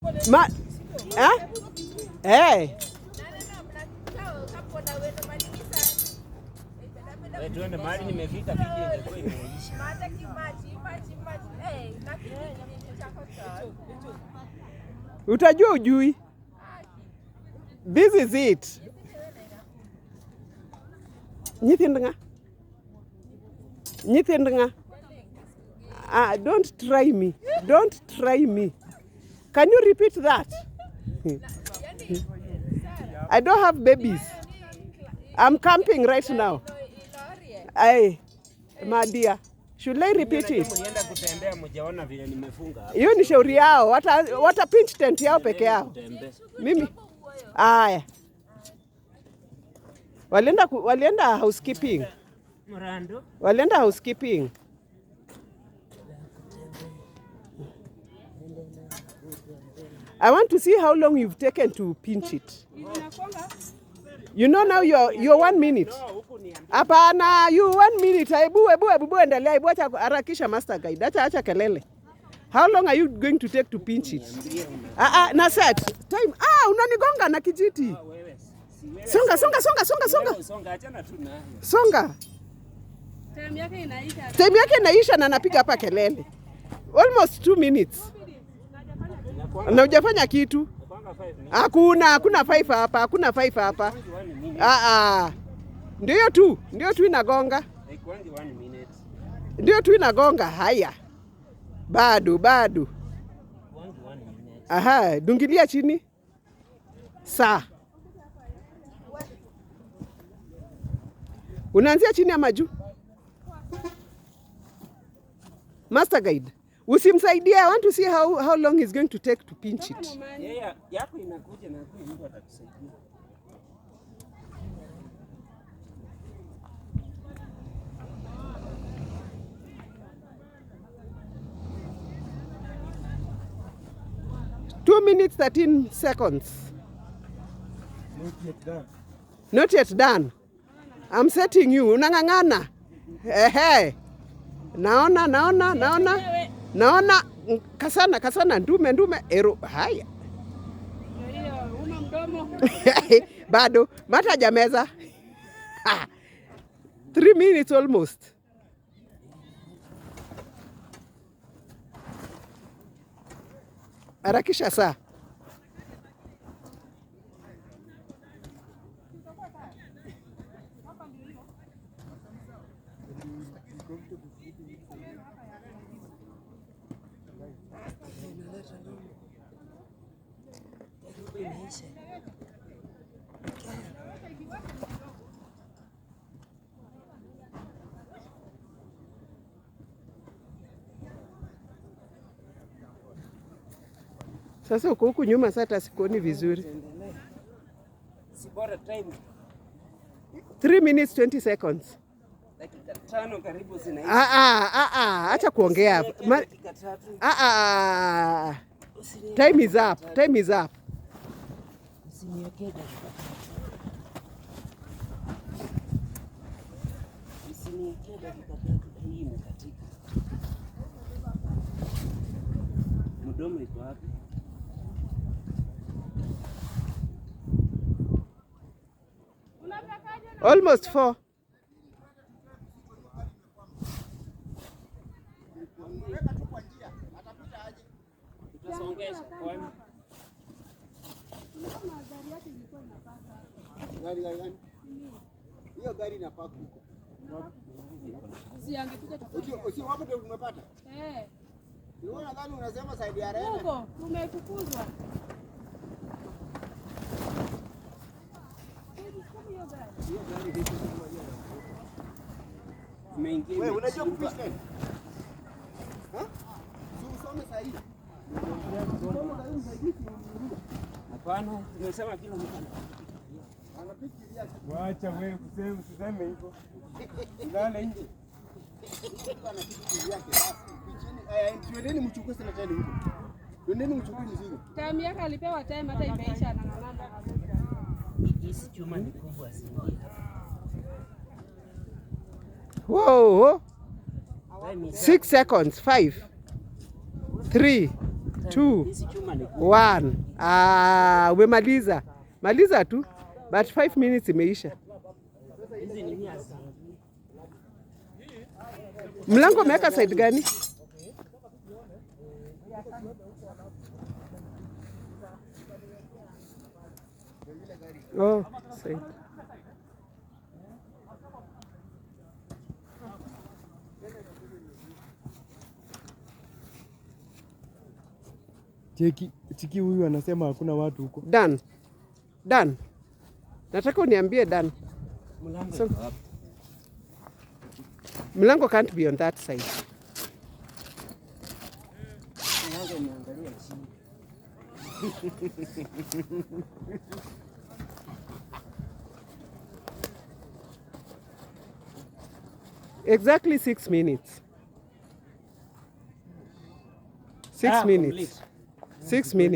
Ma eh? Eh. Wewe tuende mahali nimefika, video ingekuwa imeisha. Utajua ujui. This is it. Nyithind ng'a? Nyithind ng'a? Ah, don't try me. Don't try me. Can you repeat that? I don't have babies. I'm camping right now. Ay, my dear. Should I repeat it? Mlienda kutembea mjaona vile nimefunga hapa. Hiyo ni shauri yao. Wata pinch tent yao peke yao. Kutembea. Mimi aya, walienda housekeeping, Mrando. Walienda housekeeping. I want to see how long you've taken to pinch it. You know now you're 1 minute. No, huku ni Hapana, you 1 minute. Hebu hebu hebu endelea. Hebu acha harakisha, master guide. Acha kelele. How long are you going to take to pinch it? Ah ah, na set time. Ah, unanigonga na kijiti. Wewe. Si wewe. Songa, songa, songa, songa, songa. Wewe songa, achana tu nayo. Songa. Time yake inaisha. Time yake inaisha na anapiga hapa kelele. Almost 2 minutes. Na hujafanya kitu. Napanga 5 minutes. Hakuna five hapa, hakuna five hapa. 1 minute. Ah ah. Ndio tu inagonga. Haikuangi 1 minute. Ndio tu inagonga. Haya. Bado, bado. Haikuangi 1 minute. Aha, dungilia chini. Saa. Unaanzia chini ama juu? Master guide. Usimsaidie. I want to see how long he's going to take to pinch it. Yeye yako inakuja na hakuna mtu atakusaidia. 2 minutes 13 seconds. Not yet done. Not yet done. I'm setting you. Unang'ang'ana. Ehe. Naona, naona, naona. Naona kasana, kasana, ndume, ndume. Ero, haya. Ndio hiyo, uma mdomo. Bado, mata hajameza. 3 minutes almost. Harakisha saa. Sasa uko huku nyuma, sasa hata sikuoni vizuri. Si bora time 3 minutes 20 seconds. dakika 5 karibu zinaisha. Ah, ah, ah, ah, acha kuongea. Dakika 3. Ah, ah, ah. Time is up. Time is up. Usiniwekee dakika 3. Usiniwekee dakika 3, hii imekatika. Mdomo iko wapi? Almost four. Tutasongesha kwani? Gari gari gani? Hiyo gari inapaki huko. Si angekuja Usio wapo ndio tumepata. Eh, Nilikuwa nadhani unasema side ya Arena. huko tumefukuzwa. Hiyo gari vipi kama hiyo? Imeingia. Wewe unajua imechimba. kufish net? Ha? Si usome sahihi. Usome sahihi msaidizi. Hapana, tumesema kila mtu Anapikilia. Wacha wewe kusema, usiseme hivyo. Ulale nje. Mtu anapikilia yake basi. Pichini, eh, twendeni mchukue sana tena huko. Twendeni mchukue mzigo. Time yake alipewa time hata imeisha, anang'ang'ana. Hizi chuma ni kubwa zingi hapa. Whoa. Time is 6 seconds. Five, three, Time 2, Hizi chuma ni kubwa. 1. Ah, umemaliza. Maliza tu. But 5 minutes imeisha. Hizi nini haziingii. Mlango umeweka side gani? Oh, side. Cheki, chiki huyu anasema hakuna watu huko. Done. Done. Nataka uniambie done. Mlango So- iko wapi? Mlango can't be on that side. Mlango imeangalia chini. Exactly 6 minutes. 6 Ah, minutes. complete. 6 minutes.